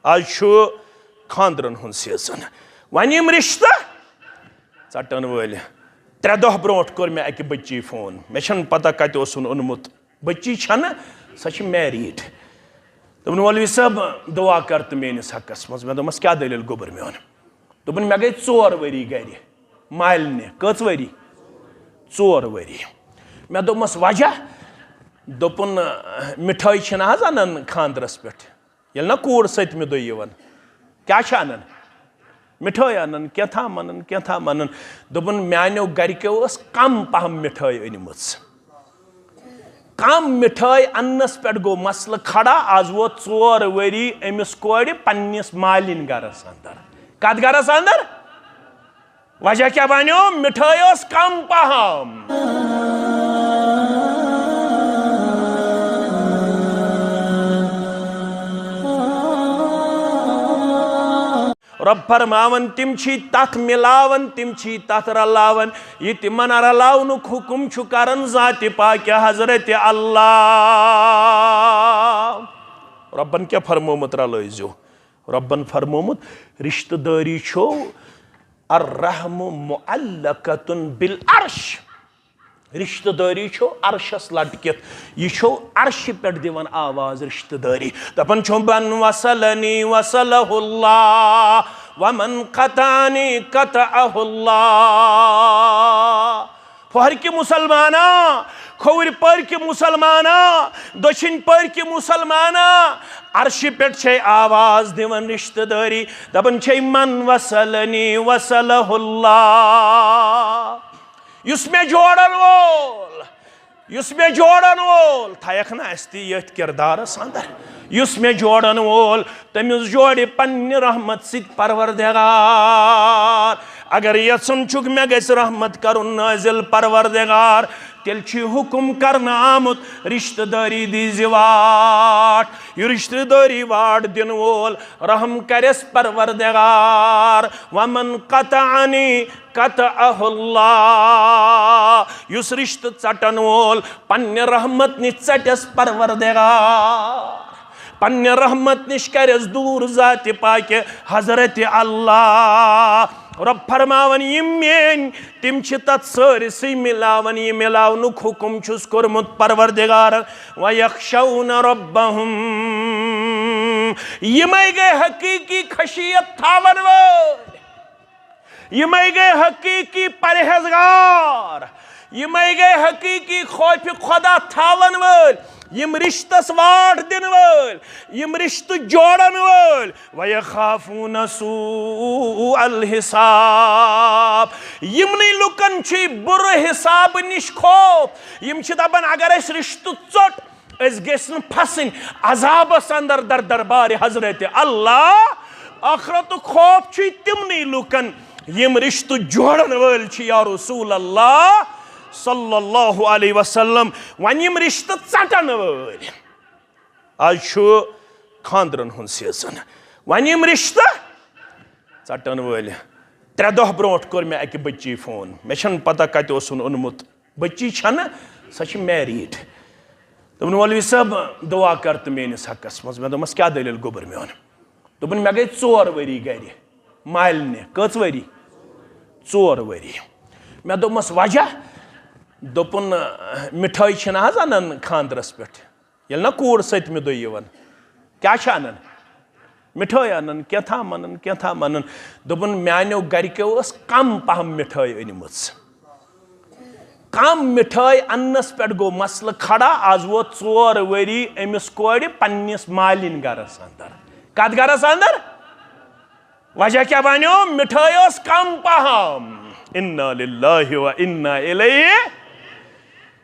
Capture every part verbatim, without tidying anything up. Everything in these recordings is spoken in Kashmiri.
آز چھُ خانٛدرن ہُنٛد سیزن۔ وۄنۍ یِم رِشتہٕ ژٹن وٲلۍ، ترٛےٚ دۄہ برونٛٹھ کوٚر مےٚ اَکہِ بٔچی فون، مےٚ چھَنہٕ پتہ کَتہِ اوسُن اوٚنمُت۔ بٔچی چھَنہٕ، سۄ چھِ married۔ دوٚپُن، "مولوی صٲب، دُعا کر تہٕ میٲنِس حقس منٛز۔" مےٚ دوٚپمَس، "کیٛاہ دٔلیٖل گوٚبُر میون؟" دوٚپُن، "مےٚ گٔے ژور ؤری گرِ، مالنہِ۔" "کٔژ ؤری؟" "ژور ؤری۔" مےٚ دوٚپمَس، "وجہ؟" دوٚپُن، "مِٹھٲے چھِنہٕ حظ اَنان خانٛدرَس پٮ۪ٹھ، ییٚلہِ نہ کوٗر سٔتمہِ دۄہ یِوان، کیٛاہ چھِ اَنان؟ مِٹھٲے اَنان، کینٛہہ تام اَنان، کینٛہہ تام اَنان۔" دوٚپُن، "میٛانیو گَرِکیو ٲس کَم پَہَم مِٹھٲے أنمٕژ۔" کم مِٹھٲے اننس پٮ۪ٹھ گوٚو مسلہٕ کھڑا۔ از ووت ژور ؤری أمِس کورِ پننِس مالِنۍ گرس اندر۔ کتھ گرس اندر؟ وجہ کیٛاہ بنیو؟ مِٹھٲے ٲس کم پہم۔ رۄب فرماوان، تِم چھی تتھ مِلاوان، تِم چھی تتھ رلاوان، یہِ تِمن رلاونُک حُکم چھُ کران ذاتِ پاکہِ حضرتِ اللہ۔ رۄبن کیٛاہ فرمومُت؟ رلٲوزیو۔ رۄبن فرمومُت، رشتہٕ دٲری چھو الرحم معلقۃ بالعرش۔ رشتہٕ دٲری چھو عرشس لٹکِتھ، یہِ چھو عرشہِ پٮ۪ٹھ دِوان آواز رشتہٕ دٲری۔ دپان چھو، "من وصلنی وصلہ اللہ، ومن قطعنی قطعہ اللہ۔" پۄہرکہِ مسلمانا، کھوورِ پٔرکہِ مسلمانا، دٔچھِنۍ پٔرکہِ مسلمانا، عرشہِ پٮ۪ٹھ چھے آواز دِوان رشتہٕ دٲری، دپان چھے، "من وصلنی وصلہ اللہ۔" یُس مےٚ جوڑن وول، یُس مےٚ جوڑن وول، تھایکھ نہ اَسہِ تہِ ییٚتھۍ کِردارس اندر۔ یُس مےٚ جوڑن وول، تٔمِس جوڑِ پننہِ رحمت سۭتۍ پروردگار۔ اگر یژھُن چھُکھ مےٚ گژھِ رحمت کرُن نٲزِل پروردگار، تیٚلہِ چھُ حُکم کرنہٕ آمُت، رشتہٕ دٲری دیٖزِ واٹھ۔ یہِ رشتہٕ دٲری واٹھ دِنہٕ وول، رحم کرٮ۪س پروردگار۔ ومن قطعنی قطعہ اللہ، یُس رشتہٕ ژٹن وول، پننہِ رحمت نِش ژٹٮ۪س پروردگار، پننہِ رحمت نِش کرٮ۪س دوٗر ذاتِ پاکہِ حضرتِ اللہ۔ رۄب فرماوان، یِم میٲنۍ، تِم چھِ تتھ سٲرسٕے مِلاوان، یہِ مِلاونُک حُکم چھُس کوٚرمُت پروردگارن۔ وَيَخْشَوْنَ رَبَّهُمْ، یِمے گٔے حقیقی خشیت تھاون وٲلۍ۔ یِمے گٔے حقیقی پرہیزگار، یِمے گٔے حقیقی خوفِ خدا تھاون وٲلۍ، یِم رشتس واٹھ دِنہٕ وٲلۍ، یِم رشتہٕ جوڑن وٲلۍ۔ وَيَخَافُونَ سُوءَ الْحِسَابِ، یِمنٕے لُکن چھُ بُرٕ حساب نِش خوف۔ یِم چھِ دپان، اگر اَسہِ رشتہٕ ژوٚٹ، أسۍ گٔژھۍ نہٕ پھسٕنۍ عذابس اندر در دربارِ حضرتِ اللہ۔ ٲخرتُک خوف چھُ تِمنٕے لُکن، یِم رشتہٕ جوڑن وٲلۍ چھِ، یا رسول اللہ صلی اللہ علیہ وسلم۔ وۄنۍ یِم رشتہٕ ژٹن وٲلۍ۔ آز چھُ خانٛدرن ہُنٛد سیزن۔ وۄنۍ یِم رشتہٕ ژٹن وٲلۍ۔ ترٛےٚ دۄہ برونٛٹھ کوٚر مےٚ اکہِ بٔچی فون، مےٚ چھَنہٕ پتہ کتہِ اوسُن اوٚنمُت۔ بٔچی چھَنہٕ، سۄ چھِ married۔ دوٚپُن، "مولوی صٲب، دُعا کر تہٕ میٲنِس حقس منٛز۔" مےٚ دوٚپمَس، "کیٛاہ دٔلیٖل گوٚبُر میون؟" دوٚپُن، "مےٚ گٔے ژور ؤری گرِ مالنہِ۔" کٔژ ؤری؟ ژور ؤری۔ مےٚ دوٚپمَس، "وجہ؟" دوٚپُن، "مِٹھٲے چھِنہٕ حظ اَنان خانٛدرَس پٮ۪ٹھ، ییٚلہِ نہ کوٗر سٔتمہِ دۄہ یِوان، کیٛاہ چھِ اَنان؟ مِٹھٲے اَنان، کینٛہہ تام اَنان، کینٛہہ تام اَنان۔" دوٚپُن، "میٛانیو گَرِکیو ٲس کَم پَہَم مِٹھٲے أنمٕژ۔" کم مِٹھٲے اننس پٮ۪ٹھ گوٚو مسلہٕ کھڑا۔ از ووت ژور ؤری أمِس کورِ پننِس مالِنۍ گرس اندر۔ کتھ گرس اندر؟ وجہ کیٛاہ بنیو؟ مِٹھٲے ٲس کم پہم۔ انا للہ و انا الیہ۔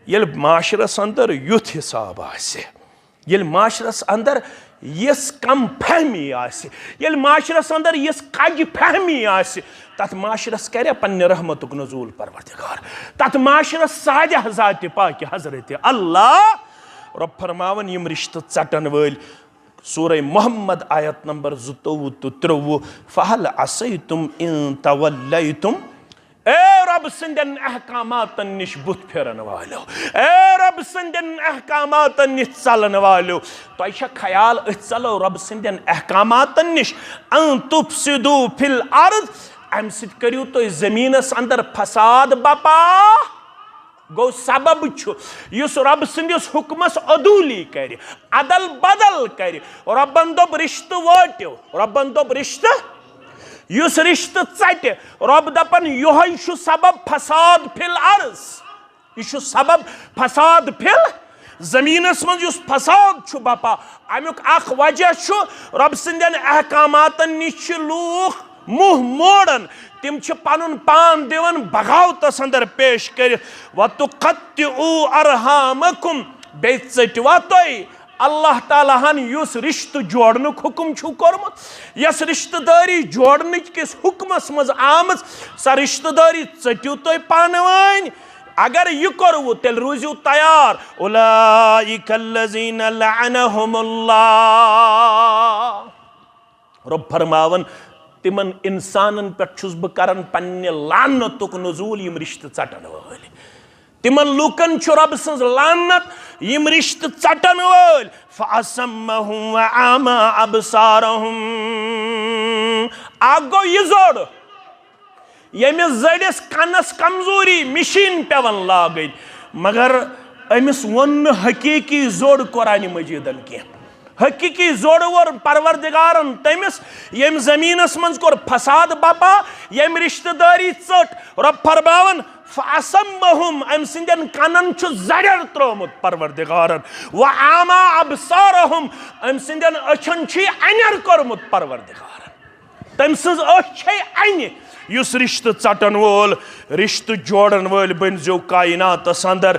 ییٚلہِ معاشرس اندر یُتھ حساب آسہِ، ییٚلہِ معاشرس اندر یِژھ کم فہمی آسہِ، ییٚلہِ معاشرس اندر یِژھ کج فہمی آسہِ، تتھ معاشرس کرِ پننہِ رحمتُک نزول پروردگار۔ تتھ معاشرس سادِ ذاتِ پاکہِ حضرت اللہ۔ رۄب فرماوان، یِم رشتہٕ ژٹن وٲلۍ، سورہ محمد آیت نمبر زٕتووُہ تہٕ ترٛوٚوُہ، فہل عصیتم ان تولیتم، اے رۄب سٕنٛدٮ۪ن احکاماتن نِش بُتھ پھِرن والٮ۪و، اے رۄب سٕنٛدٮ۪ن احکاماتن نِش ژلن والٮ۪و، تۄہہِ چھا خیال أسۍ ژلو رۄب سٕنٛدٮ۪ن احکاماتن نِش؟ ان تفسدوا فی الارض، امہِ سۭتۍ کٔرِو تُہۍ زٔمیٖنس اندر فساد بپا۔ گوٚو سبب چھُ یُس رۄب سٕنٛدِس حُکمس عدوٗلی کرِ، ادل بدل کرِ۔ رۄبن دوٚپ رِشتہٕ وٲٹِو، رۄبن دوٚپ رِشتہٕ، یُس رِشتہٕ ژٹہِ، رۄب دپان یِہوٚے چھُ سبب فساد فی الارض۔ یہِ چھُ سبب فساد فی ال-، زٔمیٖنس منٛز یُس فساد چھُ بپا، امیُک اکھ وجہ چھُ رۄب سٕنٛدٮ۪ن احکاماتن نِش چھِ لوٗکھ منہ موڑان، تِم چھِ پنُن پان دِوان بغاوتس اندر پیش کٔرِتھ۔ وَتُقَطِّعُوا أَرْحَامَكُمْ، بیٚیہِ ژٔٹِوا تُہۍ اللہ تعالیٰ ہن یُس رشتہٕ جوڑنُک حکم چھُ کوٚرمُت، یۄس رشتہٕ دٲری جوڑنٕکۍ کِس حکمس منٛز آمٕژ، سۄ رشتہٕ دٲری ژٔٹِو تُہۍ پانہٕ ؤنۍ۔ اگر یہِ کوٚروٕ، تیٚلہِ روٗزِو تیار۔ أُولَٰئِکَ الَّذِینَ لَعَنَہُمُ اللَّٰہِ۔ رۄب فرماوان، تِمن انسانن پٮ۪ٹھ چھُس بہٕ کران پننہِ لعنتُک نزول، یِم رشتہٕ ژٹن وٲلۍ۔ تِمن لوٗکن چھُ رۄب سٕنٛز لعنت، یِم رشتہٕ ژٹن وٲلۍ۔ فَأَصَمَّهُمْ وَأَعْمَىٰ أَبْصَارَهُمْ۔ اکھ گوٚو یہِ زوٚڑ، ییٚمِس زٔڑِس کنس کمزوری مشین پٮ۪وان لاگٕنۍ، مگر أمِس ووٚن نہٕ حقیقی زوٚڑ قرآن مجیدن کینٛہہ۔ حقیقی زوٚڑ ووٚن پروردگارن تٔمِس، ییٚمۍ زٔمیٖنس منٛز کوٚر فساد بپا، ییٚمۍ رشتہٕ دٲری ژٔٹ۔ رۄب فرماوان، فَأَصَمَّهُمْ، أمۍ سٕنٛدٮ۪ن کنن چھُ زرٮ۪ر ترٛوومُت پروردگارن۔ وَأَعْمَىٰ أَبْصَارَهُمْ، أمۍ سٕنٛدٮ۪ن أچھن چھُ یہِ انٮ۪ر کوٚرمُت پروردگارن۔ تٔمۍ سٕنٛز أچھ چھے انہِ۔ یُس رشتہٕ ژٹن وول، رشتہٕ جوڑن وٲلۍ بٔنزیو کائناتس اندر،